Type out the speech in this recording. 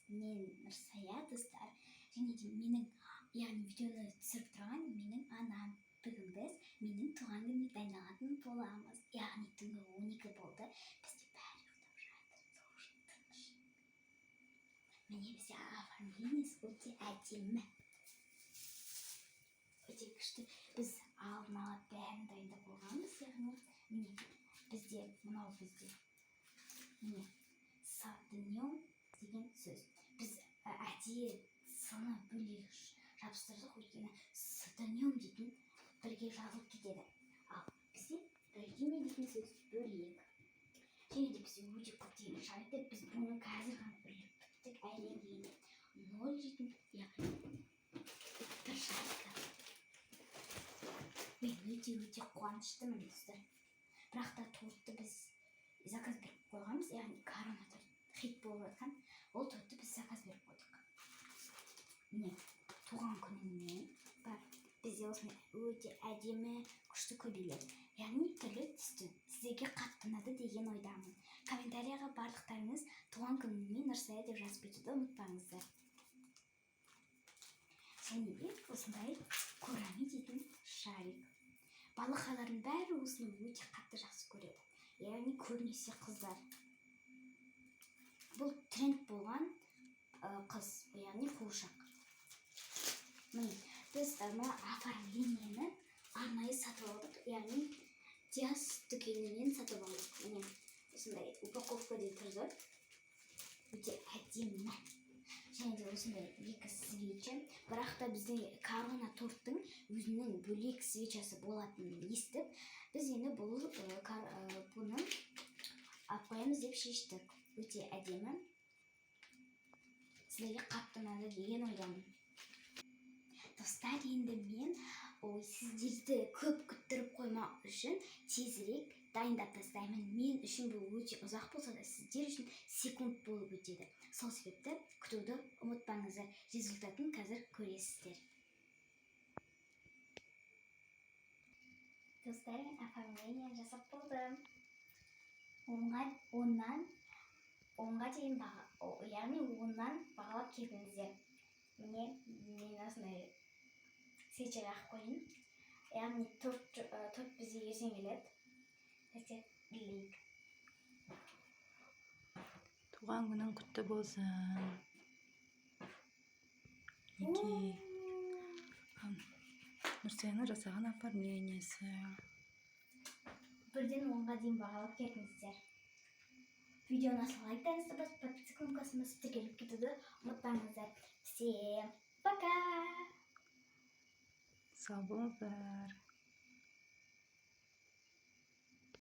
Мен Нұрсая, достар. Және де менің, яғни видеоны түсіріп тұрған менің анам. Бүгін біз менің туған күніме дайындалатын боламыз. Яғни түнгі 12 болды. Бізде бәрі ұйықтап жатыр. Сол үшін тыныш. Міне, бізде оформление өте әдемі. Өте күшті. Біз алдын ала бәрін дайындап қойғанбыз. Яғни міне, бізде мынау, бізде міне, «С днем» деген сөз. Біз әдейі сыны бөлек жабыстырдық, өйткені «С днем» дейтін бірге жазылып кетеді, ал бізде «Рождение» дейтін сөз бөлек. Және де бізде өте көптеген шариктер. Біз бұны қазір ғана үрлеп біттік, әрең дегенде. Ноль дейтін, яғни бір шарик. Мен өте өте қуаныштымын, достар. Бірақ та тортты біз заказ беріп қойғанбыз, яғни корона торт хит болып жатқан ол тортты біз заказ беріп қойдық. Міне, туған күніңмен бар. Бізде осындай өте әдемі, күшті көбелек, яғни түрлі түсті. Сіздерге қатты ұнады деген ойдамын. Комментарияға барлықтарыңыз «Туған күніңмен, Нұрсая» деп жазып кетуді ұмытпаңыздар. Және де осындай курами дейтін шарик. Балақайлардың бәрі осыны өте қатты жақсы көреді, яғни көбінесе қыздар. Бұл тренд болған қыз, яғни қуыршақ. Міне, біз мына оформлениені арнайы сатып алдық, яғни Диас дүкенінен сатып алдық. Міне, осындай упаковкада тұрды, өте әдемі. Және де осындай екі свеча. Бірақ та біздің корона торттың өзінің бөлек свечасы болатынын естіп, біз енді бұл бұны алып қоямыз деп шештік. Өте әдемі, сіздерге қатты ұнады деген ойдамын, достар. Енді мен, ой, сіздерді көп күттіріп қоймау үшін тезірек дайындап тастаймын. Мен үшін бұл өте ұзақ болса да, сіздер үшін секунд болып өтеді. Сол себепті күтуді ұмытпаңыздар. Результатын қазір көресіздер. Достар, мен оформление жасап болдым. 10-нан 10-ға дейін баға, яғни 10-нан бағалап кетіңіздер. Міне, мен осындай свеча жағып қояйын. Яғни торт бізге ертең келеді. Өте білейік. Туған күнің құтты болсын! Мінекей, Нұрсаяның жасаған оформлениесі. 1-ден 10-ға дейін бағалап кетіңіздер. Видеоны лайктарыңызды басып, подписка кнопкасын басып, тіркеліп кетуді ұмытпаңыздар. Всем пока! Сау болыңыздар!